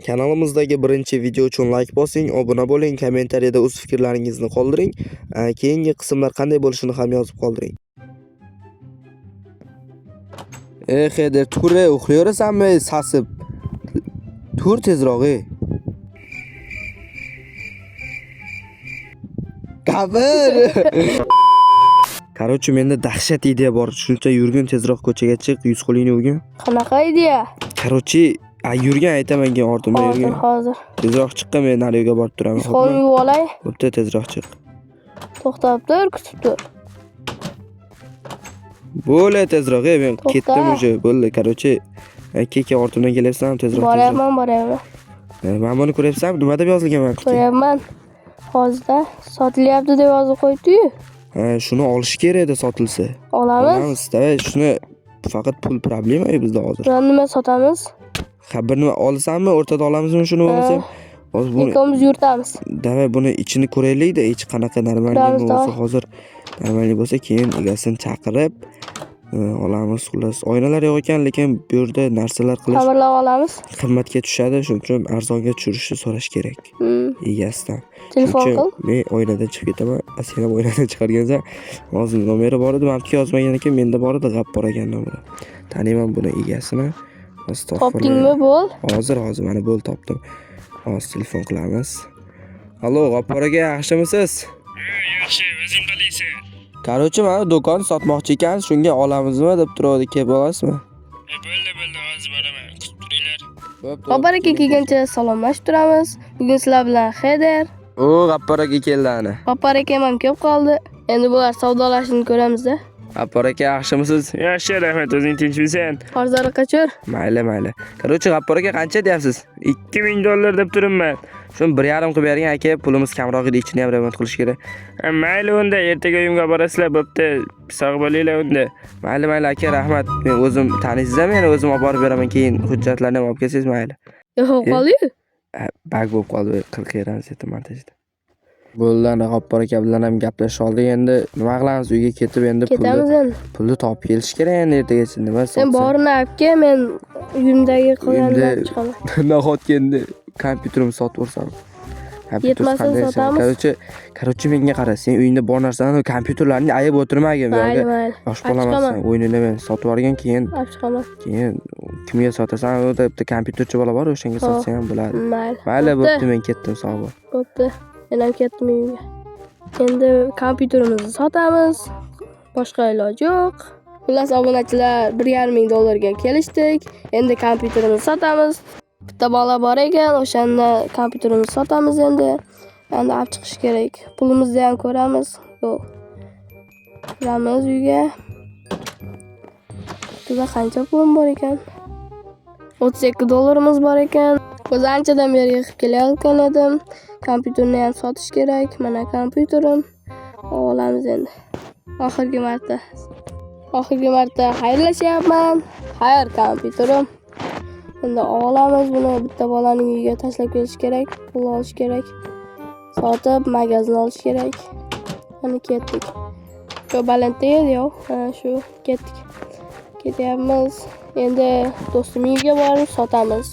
Kanalimizdagi birinchi video uchun like bosing, obuna bo'ling, kommentariyada o'z fikrlaringizni qoldiring. Keyingi qismlar qanday bo'lishini ham yozib qoldiring. Eh, Heder, tur, uxlayverasanmi sasib? Tur tezroq, ey. Gapir. Короче, menda dahshat ideya bor. Shuncha yurgin, tezroq ko'chaga chiq, yuz qo'lingni yuvgin. Qanaqa ideya? Короче, yurgin aytaman, keyin ortimdan Hozir, yurgin. hozir. Tezroq chiqqin, men nari uyga borib turaman. Yuz qo'limni yuvib olay. Bo'pti, tezroq chiq. To'xtab tur, kutib tur. Bo'ldi, tezroq, ey, men To'xta. ketdim уже, bo'ldi. Короче, keka ortimdan kelyapsan, tezroq. Tezroq. Boryapman, boryapman. Mana buni ko'ryapsanmi? Nima deb yozilgan mana bu? Ko'ryapman. Hozirda sotilyapti deb yozib qo'yibdi-yu. Ha, shuni olish kerak edi sotilsa. Olamiz. Olamiz, давай, shuni faqat pul problema bizda hozir. Biron nima sotamiz? Ha, bir nima olsammi, o'rtada olamizmi shuni bo'lmasa? Hozir buni Ikkovimiz yuritamiz. Давай buni ichini ko'raylik-da, ichi qanaqa normalniy Ko'ramiz, bo'lsa давай. Hozir normalniy bo'lsa, keyin egasini chaqirib olamiz. Xullas, oynalar yo'q ekan, lekin bu yerda narsalar qilish Ta'mirlab olamiz. Qimmatga tushadi, shuning uchun arzonga tushirishni so'rash kerak egasidan. Telefon Shuning qil. uchun men oynadan chiqib ketaman, sen ham oynadan chiqargansan. Hozir nomeri bor edi, manimki yozmagan ekan, menda bor edi, G'appor ekan nomeri. Taniyman buni egasini. Astag'firullah. Topdingmi, bo'l. Hozir, hozir mana bo'l, topdim. Hozir telefon qilamiz. Allo, G'appor aka, yaxshimisiz? Yaxshi, o'zing qalaysan? Короче, mana do'kon sotmoqchi ekan, shunga olamizmi deb turuvdi, kelib olasizmi? Bo'ldi, bo'ldi, hozir boraman. Kutib turinglar. Bo'pti. G'appor aka kelguncha salomlashib turamiz. Bugun sizlar bilan Heder. O, G'appor aka keldi ana. G'appor akam ham kelib qoldi. Endi bular savdolashini ko'ramiz-da. G'appor aka, yaxshimisiz? Yaxshi, rahmat, o'zing tinchmisan? Hozir qachur. Mayli, mayli. Короче, G'appor aka, qancha deyapsiz? $2000 deb turibman. Shuni 1,5 qilib bering aka, pulimiz kamroq edi, ichini ham remont qilish kerak. Mayli unda, ertaga uyimga borasizlar, bo'pti. Sog' bo'linglar unda. Mayli, mayli aka, rahmat. Men o'zim taniysiz meni, o'zim olib borib beraman, keyin hujjatlarni ham olib kelsangiz mayli. Yo'q, qoldi-yu. Bag bo'lib qoldi, qilib beramiz endi montajda. Bo'ldi, ana G'appor aka bilan ham gaplashib oldik. Endi nima qilamiz? Uyga ketib endi Ketamiz pulni endi. Pulni topib kelish kerak endi ertagacha nima Sen sotsa. borini olib kel, men uyimdagi qolganini Uyimda- olib chiqaman. Nahotki endi kompyuterimni sotib yuborsam. Kompyuter Yetmasa qanday ishlaydi? sotamiz. Короче, короче, menga qara, sen uyingda bor narsani, kompyuterlarni ayab o'tirmagin bu Mayli, yoqga. mayli. Yosh Olib bolamasan, chiqaman. o'yinini men sotib yuborgin, keyin Olib chiqaman. keyin kimga sotasan, u yerda bitta kompyuterchi bola bor, o'shanga Xo'p. sotsang ham bo'ladi. Mayli. Mayli, Bo'pti. bo'pti, men ketdim, sog' bo'l. Bo'pti. Men ham ketdim uyimga. Endi kompyuterimizni sotamiz. Boshqa iloji yo'q. Xullas, obunachilar, 1,5 ming dollarga kelishdik. Endi kompyuterimizni sotamiz. Bitta bola bor ekan, o'shanda kompyuterimizni sotamiz endi. Endi olib chiqish kerak. Pulimizni ham ko'ramiz. Yo'q. Kiramiz uyga. Qutida qancha pulim bor ekan? 32 dollarimiz bor ekan. O'zi anchadan beri yig'ib kelayotgan edim. Kompyuterni ham sotish kerak. Mana kompyuterim. Olamiz endi. Oxirgi marta. Oxirgi marta xayrlashyapman. Xayr kompyuterim. Endi olamiz buni, bitta bolaning uyiga tashlab kelish kerak, pul olish kerak. Sotib magazin olish kerak. Mana ketdik. Shu balandda edi yo'q. Ha, shu ketdik. Ketyapmiz. Endi do'stim uyiga borib sotamiz.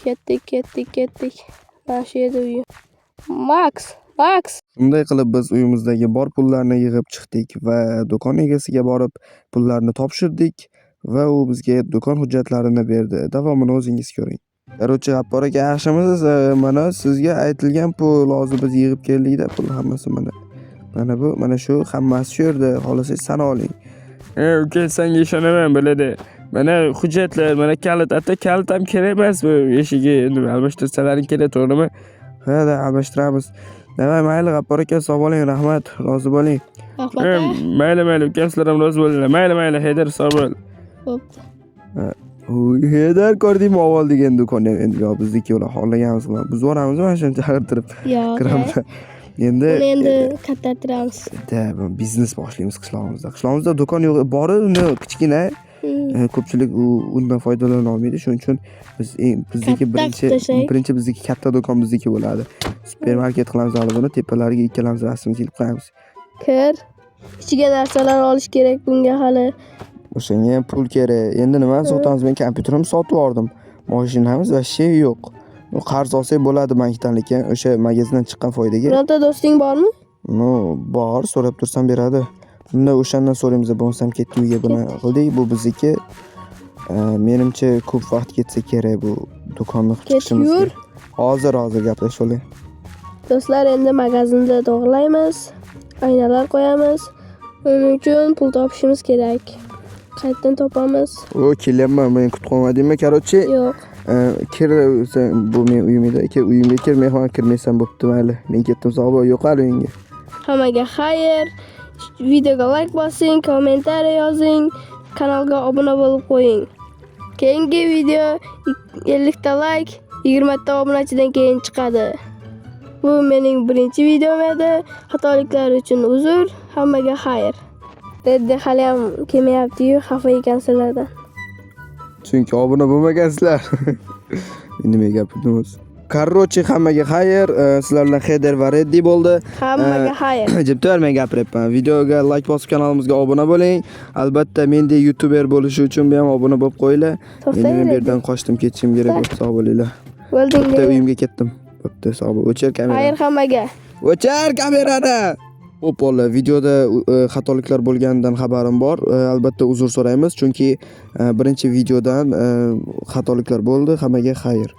Ketdik, ketdik, ketdik. Mana shu yerda uyi. Max, Max. Shunday qilib biz uyimizdagi bor pullarni yig'ib chiqdik va do'kon egasiga borib pullarni topshirdik va u bizga do'kon hujjatlarini berdi. Davomini o'zingiz ko'ring. Короче, G'appor aka, yaxshimisiz? Mana sizga aytilgan pul, hozir biz yig'ib keldikda, pul hammasi mana. Mana bu, mana shu hammasi shu yerda. Xohlasangiz sana oling. Uka, senga ishonaman, bo'ladi. Mana hujjatlar, mana kalit. Hatto kalit ham kerak emas bu eshigi. Endi almashtirsalaring kerak, to'g'rimi? Ha, da almashtiramiz. Давай, mayli G'appor aka, sog' bo'ling, rahmat, rozi bo'ling. Rahmat. Mayli, mayli, ukam, sizlar ham rozi bo'linglar. Mayli, mayli, Haydar, sog' bo'l. Bo'pti. Uy, Haydar, ko'rdingmi, avval degan do'konni ham endi yo bizniki ular xohlaganimiz bilan buzib yuboramiz mana shuni chaqirtirib Yo'q. kiramiz. Endi Buni endi kattartiramiz. Da, biznes boshlaymiz qishlog'imizda. Qishlog'imizda do'kon yo'q, bor uni kichkina, ko'pchilik u undan foydalana olmaydi. Shuning uchun biz eng bizniki Katta birinchi qilib tashlaylik. Birinchi bizniki katta do'kon bizniki bo'ladi. Supermarket qilamiz hali buni, tepalariga ikkalamiz rasmimizni ilib qo'yamiz. Kir. Ichiga narsalar olish kerak bunga hali. O'shanga ham pul kerak. Endi nimani sotamiz? Men kompyuterimni sotib yubordim. Mashinamiz вообще yo'q. Ну, qarz olsak bo'ladi bankdan, lekin o'sha magazindan chiqqan foydaga. Birorta do'sting bormi? Ну, bor, so'rab tursam beradi. Unda o'shandan so'raymiz, bo'lmasam ketdi uyga, buni qildik. Bu bizniki. Menimcha, ko'p vaqt ketsa kerak bu do'konni qilib Ket, chiqishimizga. Yur. Hozir, hozir gaplashib olay. Do'stlar, endi magazinda to'g'rilaymiz. Aynalar qo'yamiz. Buning uchun pul topishimiz kerak. Qayerdan topamiz? O, kelyapman, men kutib qolmadingmi? Короче, Yo'q. Kir sen, bu men uyim edi. Kir uyimga, kir, mehmon kirmaysan, bo'pti, mayli. Men ketdim, sog' bo'l, yo'qol uyingga. Hammaga xayr. Videoga like bosing, kommentariy yozing, kanalga obuna bo'lib qo'ying. Keyingi video 50 ta like, 20 ta obunachidan keyin chiqadi. Bu mening birinchi videom edi. Xatoliklar uchun uzr. Hammaga xayr. Reddi hali ham kelmayapti-yu, xafa ekan sizlardan. Chunki obuna bo'lmagansizlar. Endi nima gapirdim o'zi? Короче, hammaga xayr. Sizlar bilan Heder va Reddi bo'ldi. Hammaga xayr. Jim men gapiryapman. Videoga like bosib, kanalimizga obuna bo'ling. Albatta, mendek youtuber bo'lishi uchun bu ham obuna bo'lib qo'yinglar. To'xtang, Endi men bu Reddi. yerdan qochdim, ketishim kerak bo'ldi. Sog' bo'linglar. Bo'lding. Bitta uyimga ketdim. Bo'pti, sog' bo'l. O'chir kamerani. Xayr hammaga. O'chir kamerani. Xo'p, bolalar, videoda xatoliklar bo'lganidan xabarim bor. Albatta uzr so'raymiz, chunki birinchi videodan xatoliklar bo'ldi. Hammaga xayr.